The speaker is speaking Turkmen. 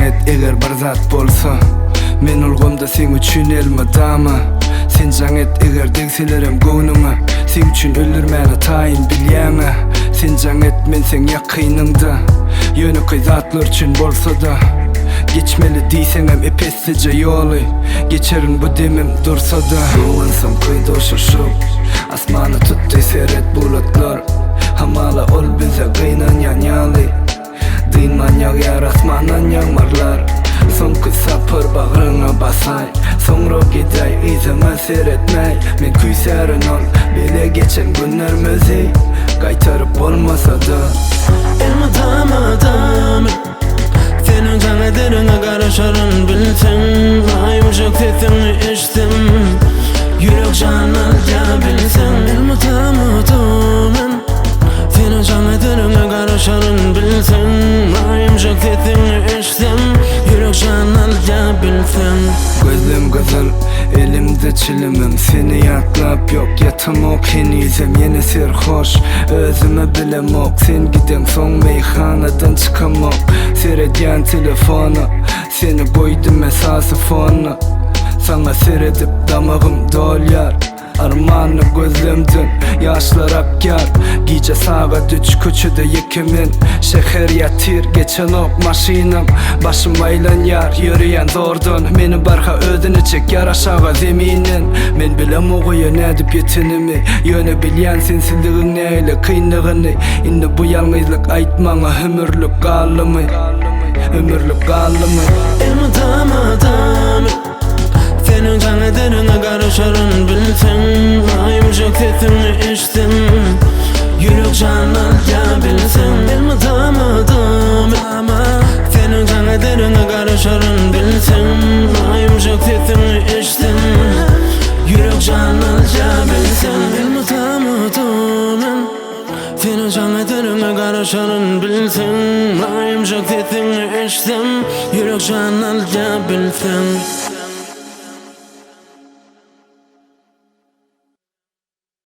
et eger bir zat bolsa Men ulgamda seň üçin elmydama Sen jaň et eger degselerem göwnüňe Seň üçin öldürmäne taýyn bilýäňä Sen jaň et men seň ýakynyňda Ýönekeý zatlar üçin bolsada Geçmeli diýseňem epesije ýoly Geçerin bu demim dursada Bu gün soňky duşuşyk Asmana tutdy seret bulutlar Hamala ol bize gynanýan ýaly Dynman ýagýar asmandan ýagmyrlar Soňky sapar bagryňa basaý Soňra gidäý yzyňa seretmäý Men küýsärin ol bile geçen günlermizi Gaýtaryp bolmasa-da. Elmydama damy Seniň jaň ederiňe garaşaryn bilseň Aýymjyk sesiňi eştsem Ýürek jan alýa bilseň Elmydama damy Seniň jaň ederiňe garaşaryn bilseň Aýymjyk sesiňi eştsem Ýürek jan alýa bilseň. Gözlem gyzyl, elimde çilimim Seni ýatlap ýok, ýatamok henizem Ýene serhoş, özümi bilemok Sen gideňsoň meýhanadan çykamok Seredýän telefona, seni goýdum esasy fona Saňa seredip damagym dolýar Armanly gözlemden ýaşlar akýar Gije sagat üç köçede ýeke men Şäher ýatyr geçenok maşynam Başym aýlanýar ýöreýän zordan Meni barha özüne çekýär aşaga zeminden Men bilemok öýe nädip ýetenimi Ýöne bilýän sensizligiň nähili kyndygyny Indi bu ýalňyzlyk aýt maňa ömürlik galdymy Ömürlik galdymy. Elmydama damy. Seniň jaň ederiňe garaşaryn bilseň Aýymjyk sesiňi eştsem Ýürek jan alýa bilseň Elmydama dama Seniň jaň ederiňe garaşaryn bilseň Aýymjyk sesiňi eştsem Ýürek jan alýa bilseň Elmydama dama Seniň jaň ederiňe garaşaryn bilseň Aýymjyk sesiňi eştsem Ýürek jan alýa bilseň.